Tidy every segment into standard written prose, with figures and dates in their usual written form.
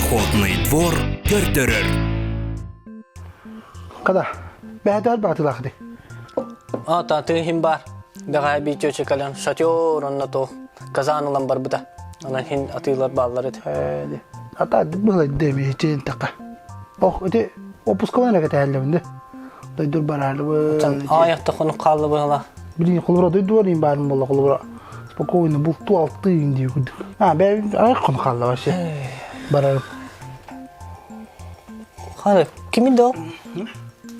Охотный двор көрдөрөр. Када, бэһэтээр баатылаахты. А, та тыһим бар. Бэҕэһээ биир чүөчэ кэлэн шатер онно то казан ылан барбыта. Онон хин атыылар бааллар этэ. Ээ, ата быһылайды эми така. Ох, ити опускалан эрэ да. Дойдур бараалыбы. Аайахта хонук хаалла быһыла. Билин холобура дойдуар ин баарын болла холобура спокойно булту алты дии курдук. А, бэ аяк хонук хаалла вообще. Барарым. Хары, кими да?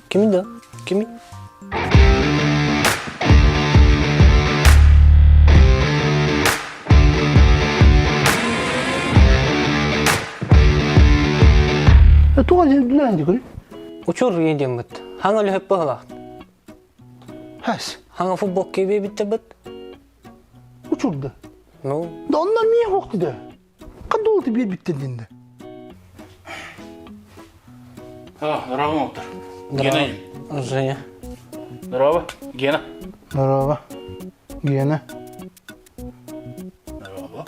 Кими да? Кими? Туға дилән дикүл? Учур диэммит. Хаҥа үлэһит быһылаах. Хас. Хаҥа футбол киэбиэбиттэрбит. Учурда. Ну. Да онно миэ хоқты да. Қандай биэрбиттен динде. А, здорово, доктор. Гена. Женя. Здорово, Гена. Здорово. Гена. Здорово.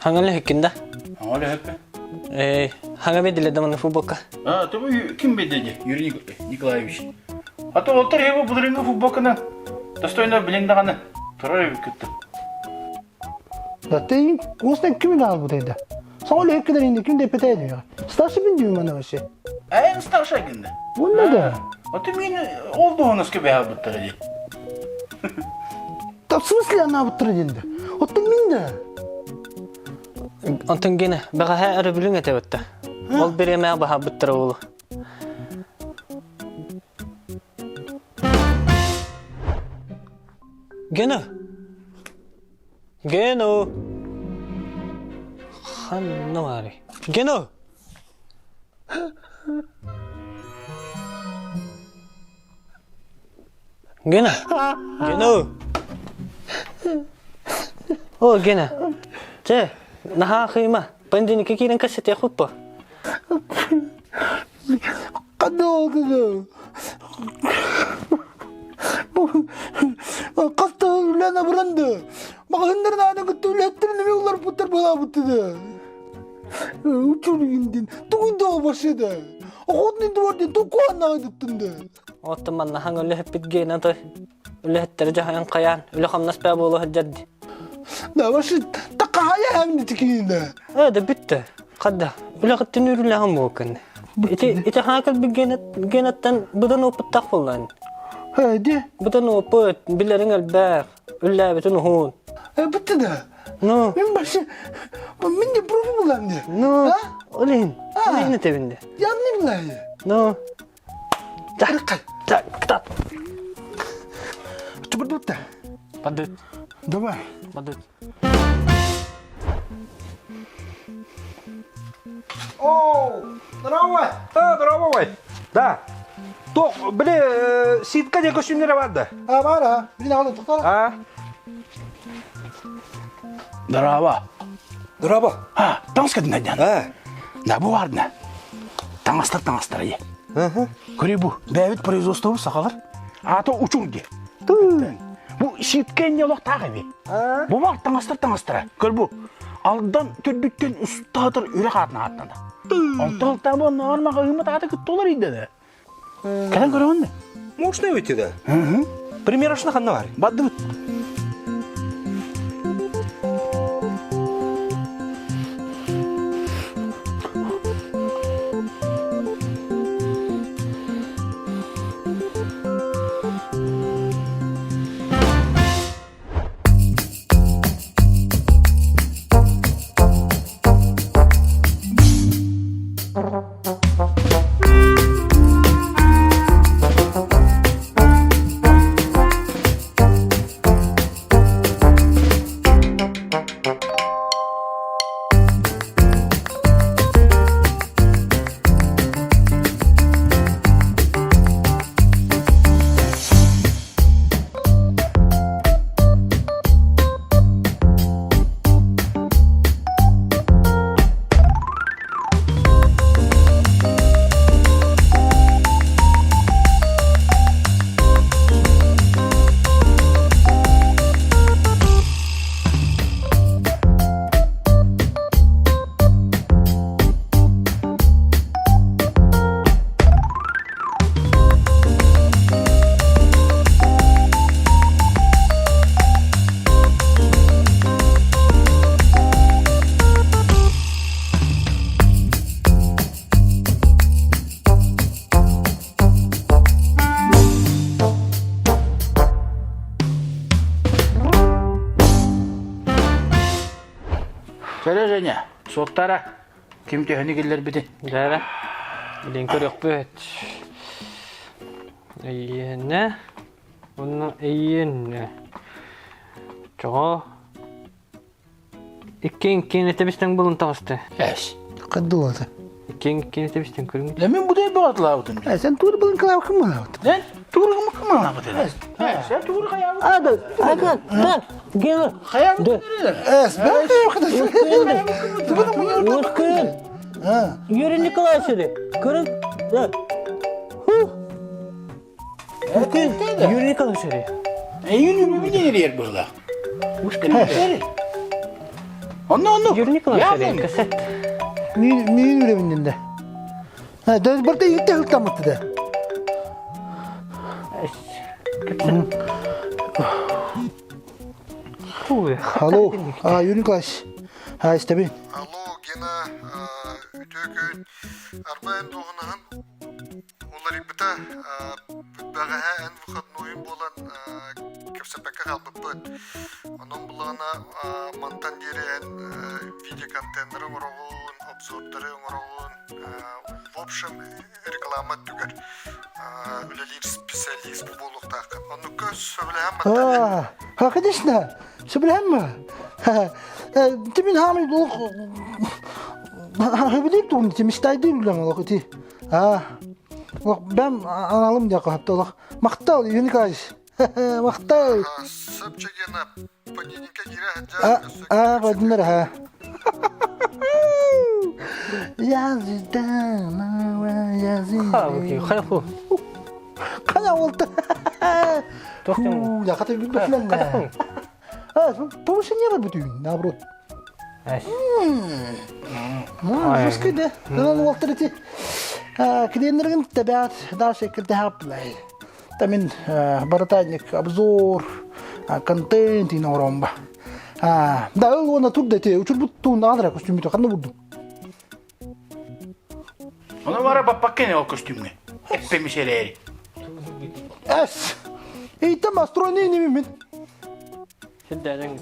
Хаҥа үлэһиккин да? Хаҥа үлэһиппин. Э, хаҥа бедиле да маны футболка. А, то ким бедеди? Юрий Николаевич. А то олтар его бұдырыңғы футболканы достойно билин даҕаны турар эбит кытта. Да ты осынан ким албыт еді? Саҥа үлэһиккин инде ким деп этэ Старший бин дүү мана вообще. Эн старший гында. Онна да. А ты мен ол дуһунаска бэһалбыттара дии. Да в смысле анаабыттара диэнде? Оттон мин да. Онтон гене бэҕэһээ өрөбүлүҥ этэ Ол бириэмэ баһаабыттара уолу. Гена! Гена! Ханна баарый? Гена! Гена! Гена! О, Гена! Чэ, наһаа кыйма. Пандемикка киирэн кэпсэтиэхпит Ханна Хаста үлээн абыранды. Маҕаһыыннарын ааны кытта үлэһиттэрин эмиэ уларпыттар буолаабыттыды. Учур индин тугун да башыды. Охотный двор дин тукуаннаҕыдыттын да. Оттон манна хаҥ үлэһиппит гена той. Үлэһиттэри дьаһайан хайаан, үлэ-хамнас баа буола сылдьар дии. Да башы такая хэмни тикиинде. Э, да бүтте. Хадда, үлэҕиттин үрүлэһэн буолкын. Ити ити хаакал генаттан быдан опыттах буоллаан. Э, ди. Быдан опыт, билериң элбэх, үллээбитин уһун. Э, бүтті да. Ну. Мен башы, мен де профи булам де. Ну, олин. Олин этебинде. Янны булай. Ну. Так, так, так. Чубурдутта. Падыт. Давай. Падыт. О, здорово! А, здорово, Вай. Да. Тох, били, ситка де көстүмнere барды. А, бар, а. Блин, аны тоқтар. А? Здорово. Здорово. А, таҥас кэдин А. Да, бу бардына. Таҥастар таҥастара е. Көрө бу, бэйэбит производствобут сахалар. Аата учур ди. Бу ситка инне олох таах эби. Бу бар таҥастар таҥастара. Көр бу, Алдан төрдүттэн устаатыр үрэх аатына ааттана. Онтон алтаабы оннооҕор маҕаһыыммыт аата кытта уларыйда да. Кэлэн көрөҕүн да? Можно выйти, да? Примерочно ханна бар? Бардыбыт. Кэрэ Женя, суоттара ким төһөнү киллэрбитин? Дьэ, билин көрүөхпүт. Эйиэнэ, уонна эйиэнэ. Чоҕо Иккиэн иккиэн этэбистэн булун таҕыста. Эс. Каддылата. Иккиэн иккиэн этэбистэн көрүҥ. Лэмин будай баҕатлаабытын. Э, сен тур булун кылаабыкын малаабыт. Сен тууру кымалаабытын. Э, сен тууру хаябыт. Ада, ага, да, гена. Хаябыт. Эс, бен Өскөн. Юрий Николаевич, көрүн. Да. Ху. Юрий Николаевич. Эйин үбүн эрер быһылаах. Онно онно. Юрий Николаевич, касет. Мин мин үребиннен да. Ha, да барда иитте хылтаммытты да. Алло, а, Юрий Николаевич. А, истэбин. Алло, Гена, үтүө күн. Арба эн дуоһунаһын Уларыйбыта. Бэҕэһээ эн выходнойун буолан кэпсэппэккэ хаалбыппыт. Онон буллаҕына мантан диэри эн видеоконтеннары оҥороҕун, обзордары оҥороҕун. В общем, реклама өттүгэр үлэлиир специалист буолуохтааххын. Оннукка сөбүлэһэн А, а, конечно, сөбүлэһэммэ. Тимин хаамай олох сөбүлүүр тугун мечтайдыыр үлэм олох ити. Аа, олох бэм аналым диэххэ сөптө олох. Махтал, Юрий Николаевич. Махтал. Сөп чэгиэнэ понедельникка киирэ А, сылдьар өссө а, Владимир, ха. Я звезда, новая звезда. Хайху. Қана олты. Тоқтың. Я хотел бы Қадақың. А, повышение бар бүтүн, наоборот. Ну, жестко да. Нан уолтар ити. Клиеннерин табиат дальше кирде хаплай. Тамин баратайник обзор, контент ин оромба. А, да, ол она тут дете, учур буттун адра костюмиту ханна бурду. Оны бара баппаккен ол костюмҥэ. Эппемис эрээри. Эс. Эйтем астрони не мен. Сиддәдең.